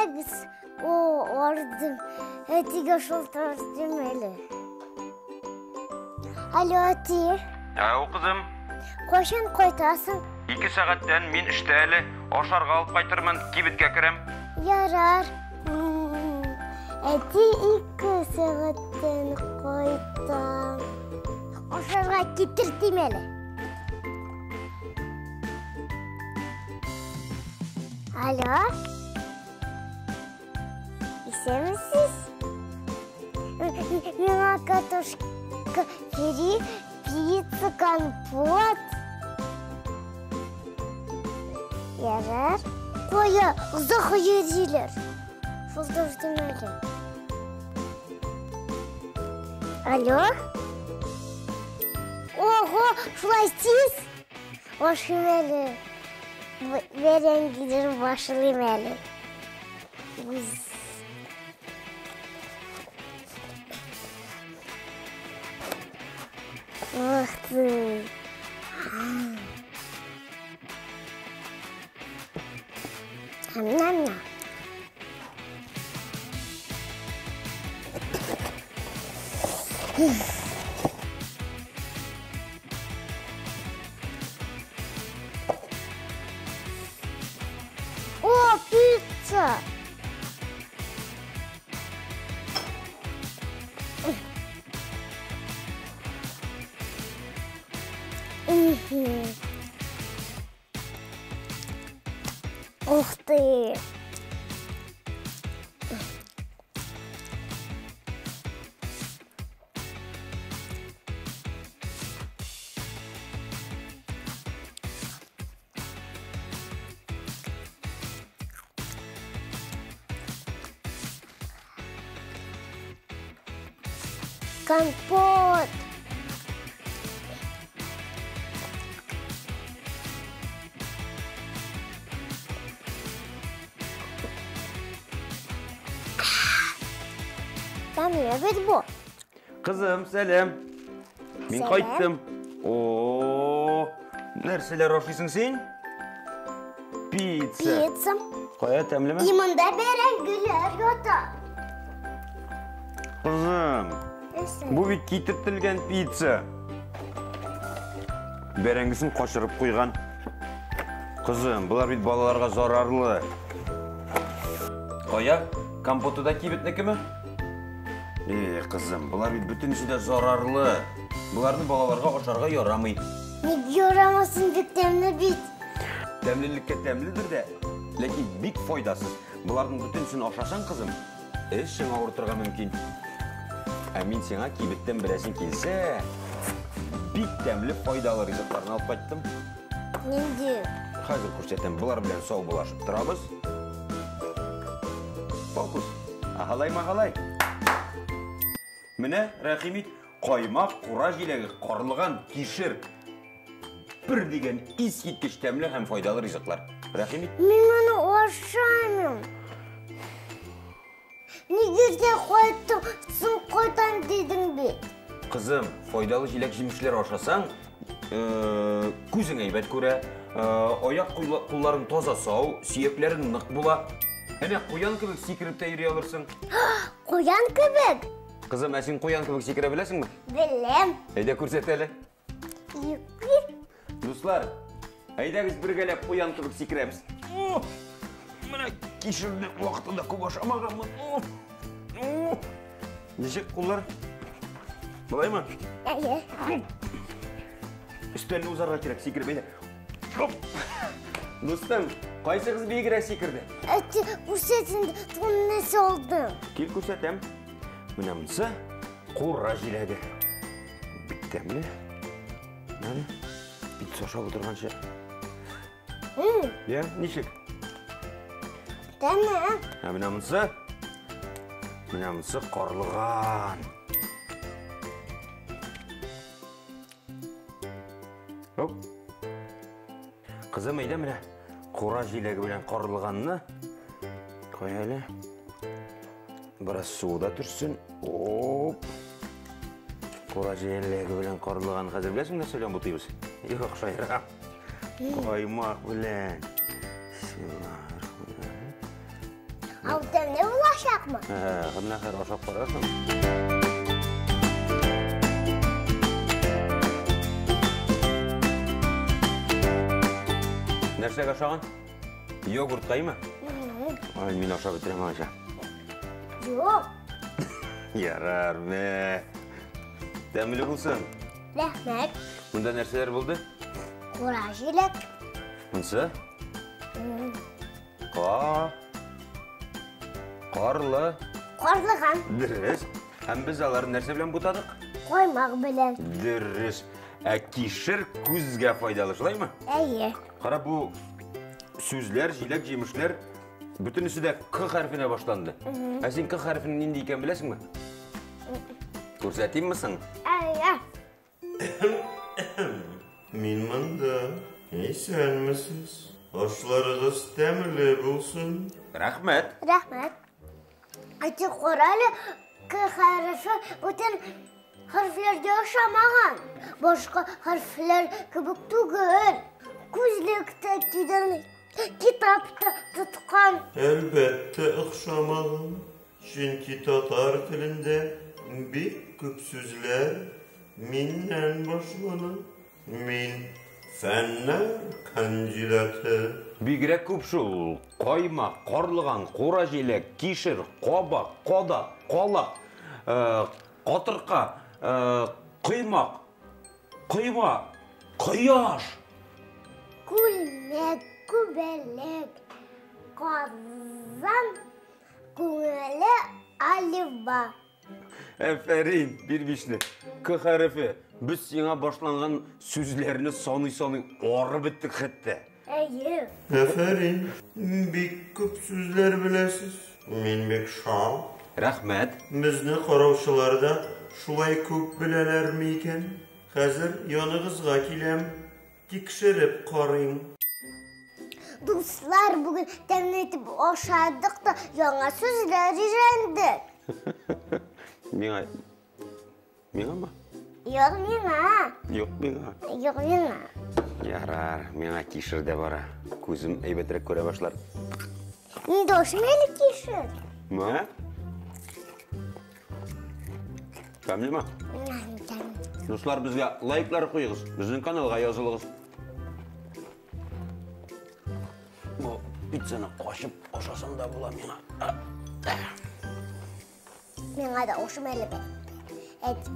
Әйдәгез. О, ардым. Әтигә шалтыратыйм әле. Алло, әти. Ау, кызым. Кайчан кайтасың? 2 сәгатьтән мин эштә әле. Ашарга алып кайтырмын, кибеткә керәм. Ярар. Әти 2 сәгатьтән кайта. Ашарга китертим әле. Алло? Исәнмесез? Миңа картошка фри, пицца, компот. Ярар. Кая, озак йөриләр. Шылтыратым әле. Алло? Ого, шулай тиз? Ашыйм әле. Бәрәңгедән башлыйм әле. Ух ты! Ням-ням. О, пицца! Ух ты! Компот! Тәмле бит бу. Кызым, сәлам. Мин кайттым. О, нәрсәләр ашыйсың син? Пицца. Пицца. Кая, тәмлеме? И монда бәрәңгеләр ята. Кызым, бу бит китертелгән пицца. Бәрәңгесен качырып куйган. Кызым, болар бит балаларга зарарлы. Кая, компоты да кибетнекеме? Кызым, болар бит бөтенесе дә зарарлы. Боларны балаларга ашарга ярамый. Ник ярамасын, бик тәмле бит. Тәмлелеккә тәмледер дә, ләкин бик файдасыз. Боларның бөтенесен ашасаң, кызым, эшең авыртырга мөмкин. Ә мин сиңа кибеттән беләсең килсә, бик тәмле файдалы ризыкларны алып кайттым. Нинди? Хәзер күрсәтәм. Болар белән сау булашып торабыз. Фокус. Ахалай-махалай. Менә, рәхим ит, каймак, кура җиләге, карлыган, кишер. Бер дигән искиткеч тәмле һәм файдалы ризыклар. Рәхим ит. Мин моны ашамыйм. Нигә дә кайттың, соң кайтам дидең бит. Кызым, файдалы җиләк-җимешләр ашасаң, күзең әйбәт күрә, аяк кулларың таза сау, сөякләрең нык була. Әнә куян кебек сикереп тә йөри алырсың. Куян кебек? Кызым, ә син куян кебек сикерә беләсеңме? Беләм. Әйдә күрсәт әле. Дуслар, әйдәгез бергәләп куян кебек сикерәбез. Менә кишерне вакытында күп ашамаганмын. Ничек куллар? Болаймы? Әйе. Өстәлне узарга кирәк, сикереп әйдә. Оп! Дустым, кайсыгыз биегрәк сикерде? Әти, күрсәт инде, тунны салдым. Кил күрсәтәм. Менә монысы кура җиләге. Бик тәмле. Менә пицца ашап утырганчы. Я, ничек? Тәмле. Ә менә монысы? Менә монысы карлыган. Оп. Кызым, әйдә менә кура җиләге белән карлыганны куй әле. Бераз суы да төшсен. Оп. Кура җиләге белән карлыган хәзер беләсеңме нәрсә белән бутыйбыз? Юк, шайра. Каймак белән. Ә ул тәмле булачакмы? Менә хәзер ашап карарсың. Нәрсәгә ошаган? Йогурткаймы? Ай, мин ашап бетерәм алайса. Юк. Ярар, мә. Тәмле булсын. Рәхмәт. Монда нәрсәләр булды? Кура җиләк. Монсы? Ка. Карлы. Карлыган. Дөрес. Һәм без аларны нәрсә белән бутадык? Каймак белән. Дөрес. Ә кишер күзгә файдалы, шулаймы? Әйе. Кара, бу сүзләр, җиләк-җимешләр бөтенесе дә К хәрефенә башланды. Ә син К хәрефенең нинди икәнен беләсеңме? Күрсәтимме соң? Әйе. Мин монда. Исәнмесез. Ашларыгыз тәмле булсын. Рәхмәт. Рәхмәт. Әти, кара әле, К хәрефе бүтән хәрефләргә охшамаган. Башка хәрефләр кебек түгел. Күзлек тә кигән, китап та тоткан. Әлбәттә, охшамаган. Чөнки татар телендә бик күп сүзләр миннән башлана. Мин фәннәр кандидаты. Бигрәк күп шул. Каймак, карлыган, кура җиләк, кишер, кабак, кадак, калак, катырка, коймак, койма, кояш. Күлмәк, күбәләк, Казан күңеле әлифба. Әфәрин, бир бишле. К хәрефе. Без сиңа башланган сүзләрне саный-саный арып беттек хәтта. Әйе. Әфәрин, бик күп сүзләр беләсез. Мин бик шат. Рәхмәт. Безне караучылар да шулай күп беләләрме икән? Хәзер яныгызга киләм, тикшереп карыйм. Дуслар, бүген тәмле итеп ашадык та яңа сүзләр өйрәндек. Миңа Миңамы? Юк, миңа. Юк, миңа. Юк, миңа. Ярар, миңа кишер дә бара. Күзем әйбәтрәк күрә башлар. Мин дә ашыйм әле кишер. Мә? Тәмлеме? Дуслар, безгә лайклар куегыз, безнең каналга язылыгыз. Бу пиццаны качып ашасам да була миңа. Миңа да ошым әле бер. Әйтик.